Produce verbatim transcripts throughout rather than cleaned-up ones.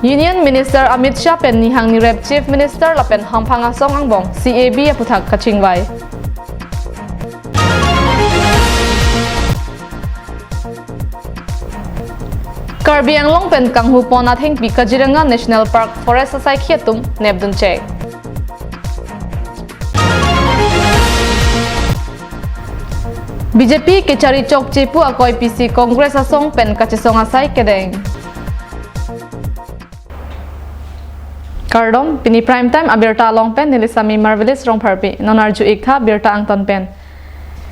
Union Minister Amit Shah pen nihang nirep Chief Minister lapen hamphang asong angbong C A B aphuthak kachingvai. Karbi Anglong pen kanghupon athengpi Kaziranga National Park Forest asaikhi atum nepdun chek. B J P kechari chokche pu akoi pisi Congress asong pen kachesong asai kedeng. Kardom, pini Prime Time abirta along pen neli Sami Marvelous Rongpharpi, non arju-ik tha birta angton pen.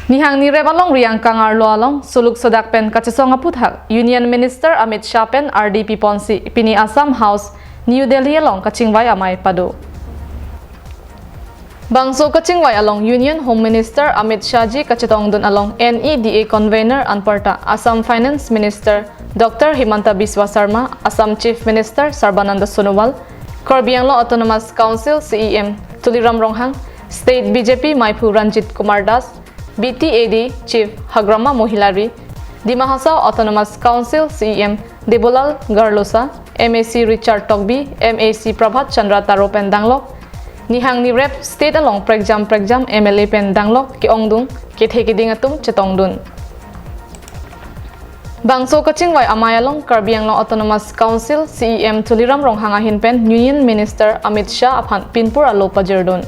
Nihang nirep alongri angkang arlo along suluk sodak pen kachesong aphuthak Union Minister Amit Shah pen ardi piponsi pini Assam House, New Delhi along kachingvai amei pado. Bangso kachingvai along Union Home Minister Amit Shah ji kachetongdun along N E D A convener anparta Assam Finance Minister Doctor Himanta Biswa Sarma, Assam Chief Minister Sarbananda Sonowal, Karbi Anglong Autonomous Council C E M Tuliram Ronghang, State B J P maiphu Ranjit Kumar Das, B T A D Chief Hagrama Mohilari, Dima Hasao Autonomous Council C E M Debolal Gorlosa, M A C Richard Tokbi, M A C Prabhat Chandra Taro pen danglok, nihang nirep state along prekjam prekjam M L A pen danglok ke-ongdung kethe keding atum chetongdun. Bangso kachingvai amei along Karbi Anglong Autonomous Council C E M Tuliram Ronghang ahin pen Union Minister Amit Shah aphan pinpur alo pajirdun.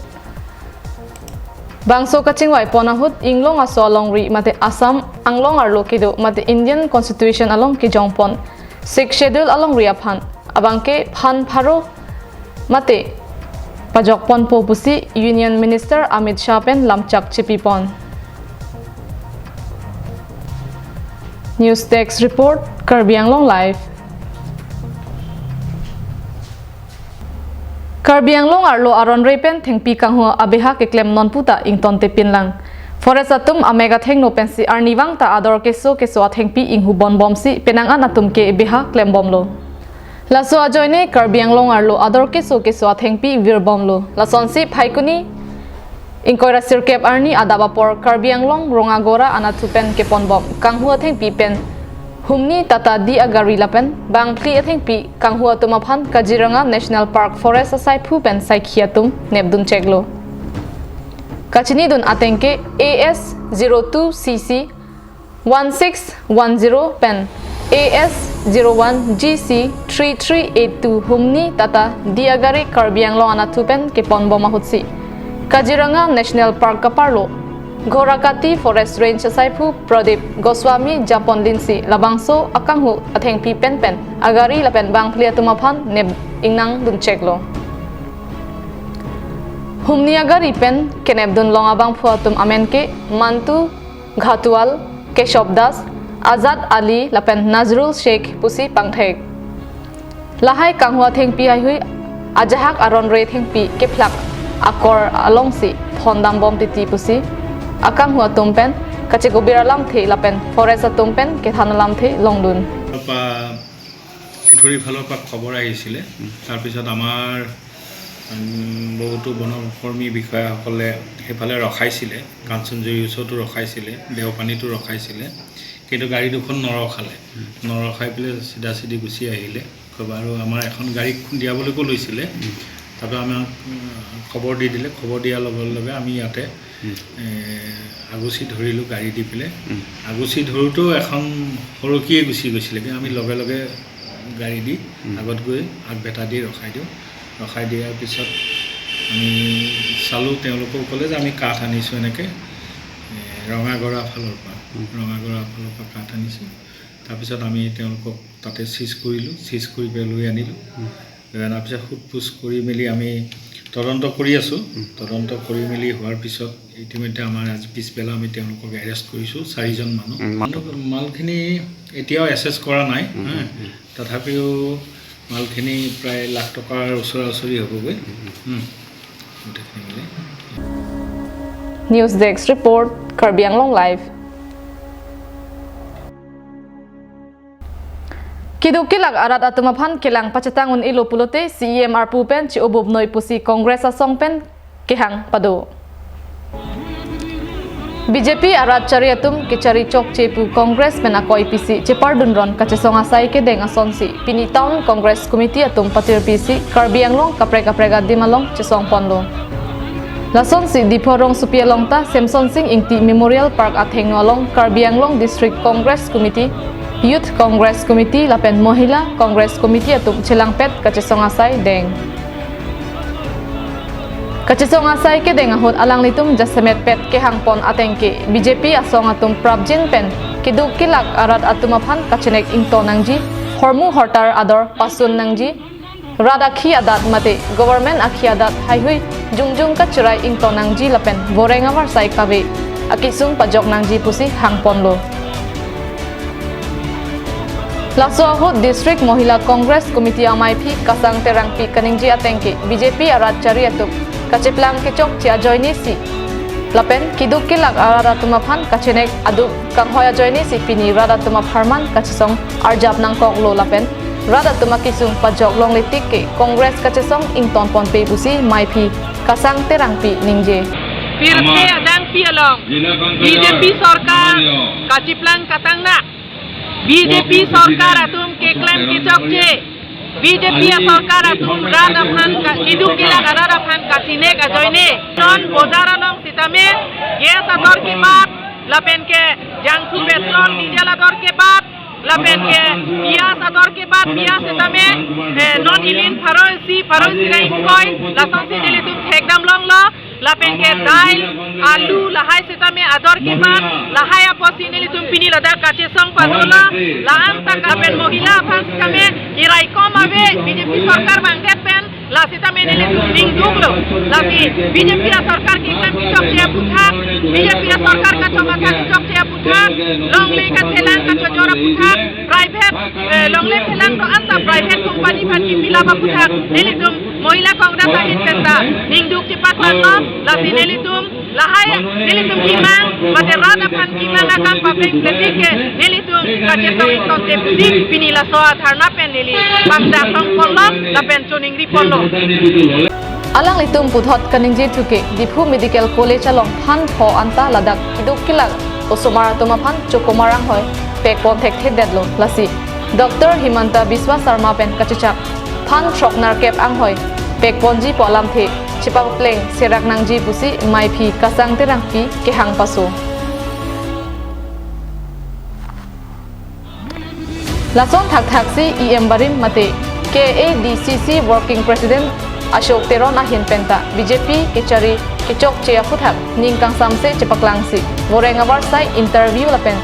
Bangso kachingvai pon ahut inglong aso alongri mate Assam anglong arlo kedo mate Indian Constitution along kejongpon Sixth Schedule alongri aphan abangke phan pharo mate pajokponpo pusi Union Minister Amit Shah pen lamchak chepipon. News Desk Report, Karbi Anglong Live. Karbi Anglong arlo aron re pen thengpi kanghu abeha keklem non puta ingtonte pinlang. Forest atum amek athengno pensi arnivang ta ador keso keso athengpi inghu bonbomsi penang an atum ke beha klembomlo. Laso ajoine Karbi Anglong arlo ador keso keso athengpi virbomlo. Lasonsi Phaikuni ingkoi ra sirkep arni adap apor Karbi Anglong Rongagora anatthu pen keponbom kanghu athengpi pen humni tata di agari lapen bangphli athengpi kanghu atum aphan Kaziranga National Park Forest asaiphu pen saikhi atum nepdun cheklo. Kachinidun ateng ke A S zero two C C one six one zero pen A S zero one G C three three eight two humni tata di agari Karbi Anglong anatthu pen keponbom ahutsi Kaziranga National Park kaparlo Ghorakati Forest Range asaiphu Pradip Goswami japon linsi labangso akanghu athengpi penpen agari lapen bangphli atum aphan nep ingnangdun cheklo. Humni agari pen kenepdun long abangphu atum amen ke Mantu Ghatwal, Keshob Das, Azad Ali lapen Nazrul Sheikh pusi pangthek. Lahai kanghu athengpi haihui ajahak aron re thengpi kephlak akor alongsi phondambom titi pusi akanghu atum pen kachekobir alamthe lapen forest atum pen kethan alamthe longdun. পৰা পুখুৰীৰ ফালৰ পৰা খবৰ আহিছিলে। তাৰপিছত আমাৰ, উম, বহুতো বনকৰ্মী বিষয়াসকলে সেইফালে ৰখাইছিলে, কাঞ্চনজুৰিৰ ওচৰতো ৰখাইছিলে, দেওপানীতো ৰখাইছিলে, কিন্তু গাড়ী দুখন নৰখালে। নৰখাই পেলাই চিধা চিধি গুচি আহিলে। খবৰ, আৰু আমাৰ এখন গাড়ী খুন্দিয়াবলৈকো লৈছিলে। তাৰপৰা আমাক, উম, খবৰ দি দিলে। খবৰ দিয়াৰ লগে লগে আমি ইয়াতে, এ, আগুচি ধৰিলোঁ গাড়ী দি পেলাই। আগুচি ধৰোঁতেও এখন সৰকীয়ে গুচি গৈছিলে, কিন্তু আমি লগে লগে গাড়ী দি আগত গৈ আগভেটা দি ৰখাই দিওঁ। ৰখাই দিয়াৰ পিছত আমি চালোঁ, তেওঁলোকেও ক'লে যে আমি কাঠ আনিছোঁ এনেকৈ, এ, ৰঙাগড়া ফালৰ পৰা, ৰঙাগড়া ফালৰ পৰা কাঠ আনিছোঁ। তাৰপিছত আমি তেওঁলোকক তাতে চিজ কৰিলোঁ, চিজ কৰি পেলাই লৈ আনিলোঁ। লৈ অনাৰ পিছত সোধ পোছ কৰি মেলি আমি তদন্ত কৰি আছোঁ। তদন্ত কৰি মেলি হোৱাৰ পিছত ইতিমধ্যে আমাৰ আজি পিছবেলা আমি তেওঁলোকক এৰেষ্ট কৰিছোঁ, চাৰিজন মানুহ। উম, মা- মালখিনি এতিয়াও এছেছ কৰা নাই, হা। তথাপিও মালখিনি প্ৰায় লাখ টকাৰ ওচৰা ওচৰি হ'বগৈ। উম। গোটেইখিনি মিলি। News Desk Report, Karbi Anglong Live. Keduk kelak arat atum aphan kelang pachetang un-elo pulote C E M arpu pen chi-obup noi pusi Congress asong pen kehang pado. B J P arat chari atum kechari chokche pu Congress pen akoi pisi chepardunron kachesong asai kedeng asonsi pini Town Congress Committee atum patir pisi Karbi Anglong kaprek kaprek adim along chesong ponlo. Lasonsi Diphu rongsopi along ta Semson Sing Ingti Memorial Park athengno along Karbi Anglong District Congress Committee, Youth Congress Committee lapen Mohila Congress Committee atum chelangpet kachesong asai deng. Kachesong asai kedeng ahut alanglitum jasemet pet kehang pon ateng ke B J P asong atum prapjin pen keduk kelak arat atum aphan kachenek ington nangji, hormu hortar ador pasun nangji, rat akhi adat mate government akhi adat haihui jongjong kachirai ington nangji lapen voreng avarsai kave akesung pajok nangji pusi hang ponlo. Laso ahut District Mohila Congress Committee amaiphi Kasang Terangpi kaningje ateng ke B J P arat chari atum kacheplang kechokche ajoine si lapen keduk kelak arat atum aphan kachenek aduk kanghoi ajoine si pini rat atum apharman kachesong arjap nangkoklo lapen rat atum akesung pajok longle tik ke Congress kachesong ington ponpe pusi maiphi Kasang Terangpi ningje. Pirthe adangpi along B J P sorkar kacheplang katang na. B J P sorkar atum keklem kechokche. B J P sorkar atum rat aphan ka-, keduk kelak arat aphan kachenek ajoine. Non bojar along sitame gas ador kebat, lapen ke jangthu petrol, diesel ador kebat, lapen ke piyaj ador kebat, piyaj sitame, eh, non ilin pharo isi, pharo isi ra ingkoi, lasonsi nelitum thekdam longlo. Lapen ke dail, alu, lahai sitame ador kebat, lahai apotsi nelitum pini ladak kachesong padolo, la-an ta lapen mohila aphan sitame, iraikom ave, B J P sorkar bangdet pen, la sitame nelitum ningduklo, lasi B J P asorkar keklem kechokche aphuthak, B J P asorkar kachomotha kechokche aphuthak, longle kaphelang kachojor aphuthak, private, eh, longle phelang do-an ta private company aphan kepilap aphuthak, nelitum Mohila Congress ahin pen ta ningduk chepathanlo, lasi nelitum lahai nelitum kemang, mate rat aphan kemang akam papleng plepik ke nelitum kachesong ingtonte pusi pini laso adharna pen neli pangdasong ponlo, lapen choningri ponlo. Alanglitum puthot kaningje thu ke Diphu Medical College along phan pho anta ladak keduk kelak osomar atum aphan chokomar anghoi pekpon thekthedetlo, lasi Doctor Himanta Biswa Sarma pen kachechak phan throk nerkep anghoi pekponji pu alamthe chepapleng serak nangji pusi maiphi Kasang Terangpi kehang paso. Lason thakthaksi E M barim mate K A D C C Working President Ashok Teron ahin penta B J P kechari kechokche aphuthak ning kangsamse chepaklangsi voreng avarsai interview lapen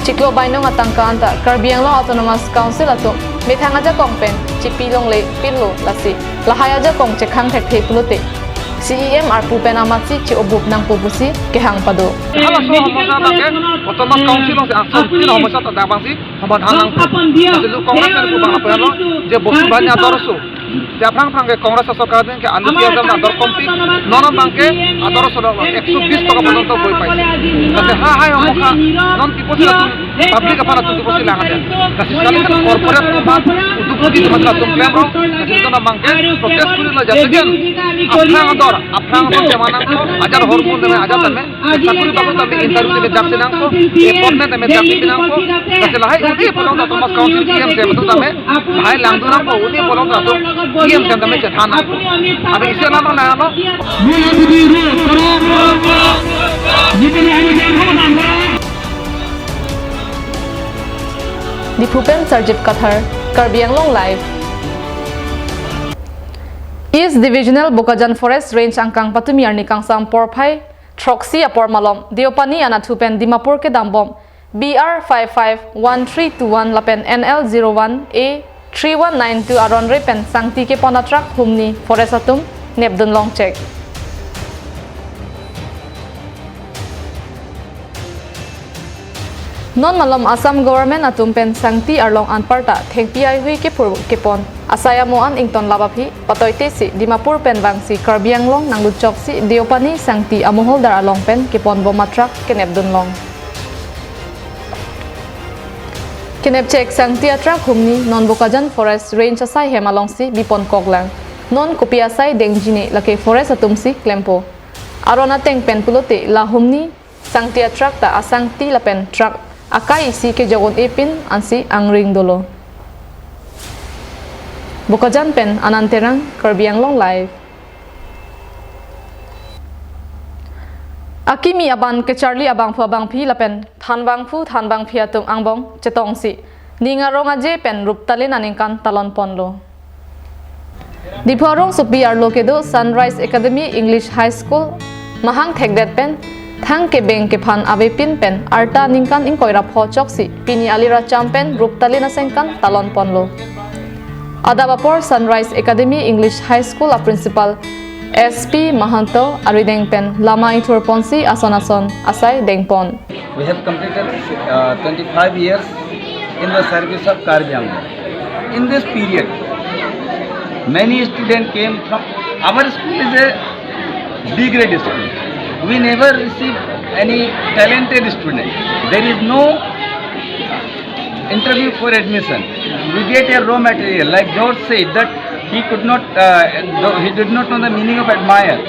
chiklo bainong atangka anta Karbi Anglong Autonomous Council atum methang ajakong pen chepi longle pinlo, lasi lahai ajakong chekhang thekthe pulote C E M arpu pen amatsi che-obup nangpo pusi kehang pado. Halaso homosya abangke Autonomous Council alongsi angsong pin homosya ta abangsi somadhan nangpo. Laso Congress pen pu abang aphan lo je bosu banyak ador so. Je aphrang aphrang ke Congress asorkar ding ke alu piyaj dam ador kompik. Non abangke ador so lo ekso bis taka porjonto boi paisi. Lasi lahai homosya non tipo si latum public aphan latum tipo si lang aja. Lasi sekali kan corporate ma udu pudi teman latum klemlo. Lasi non abangke protest kurilo, jate jen aphrang ador, aphrang ador teman nangpo, ajar hormu teman ajar teman. Sakuri bago tame interview tame daksi nangpo, appointment tame daksi nangpo. Lasi lahai udi pulang ta Autonomous Council E M sem atum tame, lahai langdun nangpo, udi pulang ta atum E M sem tame chethan nangpo. Abi isi alam lang lo. Diphu pen Sarjip Kathar, Karbi Anglong Live. East Divisional Bokajan Forest Range angkang patumi arni kangsam porphai throksi apor malom Deopani anathu pen Dimapur kedambom B R five five one three two one lapen N L zero one A three one nine two aron re pen sangti kepon atruck humni forest atum nepdun longchek. Non malom Assam government atum pen sangti arlong anparta thengpi haihui kephur kepon asai amo an ington lap aphi patoitesi Dimapur pen vangsi Karbi Anglong nangluchok si Deopani sangti amoholdar along pen keponbom atruck kenepdun long. Kenepchek sangti atruck humni non Bokajan Forest Range asai hem alongsi bipon koklang. Non kopi asai dengjine lake forest atumsi klempo. Aron ateng pen pulote la humni Sangti a-truck ta asangti lapen truck akai isi kejok un-e pin ansi angring dolo. Bokajan pen Anand Terang, Karbi Anglong Live. Akimi aban kecharli abangphu abangphi lapen thanbangphu thanbangphi atum angbong chetongsi ning arong aje pen Ruptalin aningkan talon ponlo. Diphu arongsopi arlo kedo Sunrise Academy English High School mahang thekdet pen thang kebeng kephan avepin pen arta ningkan ingkoi ra pho choksi pini alira cham pen Ruptalin asengkan talon ponlo. Adap apor Sunrise Academy English High School a principal S P Mahanto arideng pen lama ithur ponsi ason ason asai dengpon. We have completed uh, twenty-five years in the service of Karbi Anglong. In this period, many students came from our school is a B grade school. We never receive any talented student. There is no interview for admission. We get a raw material. Like George said that he could not, uh, do- he did not know the meaning of admire.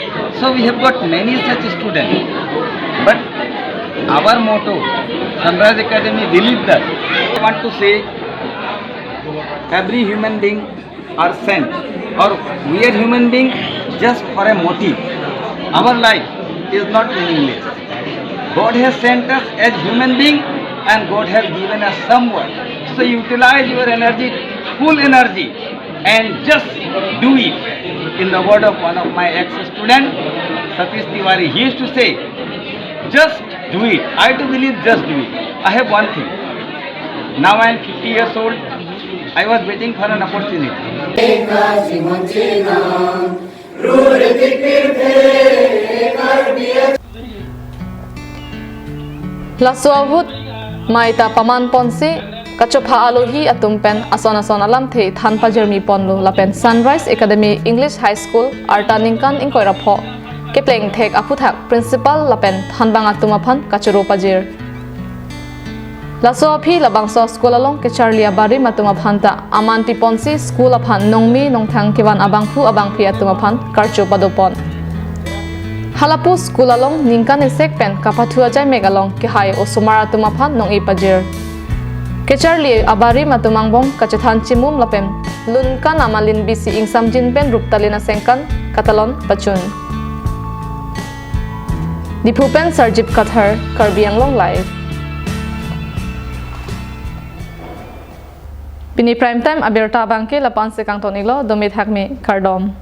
So we have got many such students. But our motto, Sunrise Academy, believe that. I want to say, every human being are sent, or we are human being just for a motive. Our life is not meaningless. God has sent us as human being, and God has given us some work. So utilize your energy, full energy, and just do it. In the word of one of my ex-student, Satish Tiwari, he used to say, "Just do it." I do believe, just do it. I have one thing. Now I am fifty years old. I was waiting for an opportunity. Laso ahut mai ta paman ponsi kachopha alohi atum pen ason ason alamthe than pajirmi ponlo lapen Sunrise Academy English High School arta ningkan ingkoi ra pho kepleng thek aphuthak principal lapen thanbang atum aphan kachoro pajir. Laso aphi labangso school along kecharli abarim atum aphan ta aman piponsi school aphan nongme nongthang kevan abangphu abangphi atum aphan karcho padopon. Halapu school along ningkan esek pen kapathu achai mek along kehai osomar atum aphan nong-e pajir. Kecharli abarim atum angbong kachethan chimum lapen lunkan amalin bisi ingsamjin pen Ruptalin asengkan katalon pachun. Diphu pen Sarjip Kathar, Karbi Anglong Live. Pini prime time abirta abangke lapu-an si kangton-iklo, dome thakme, kardom.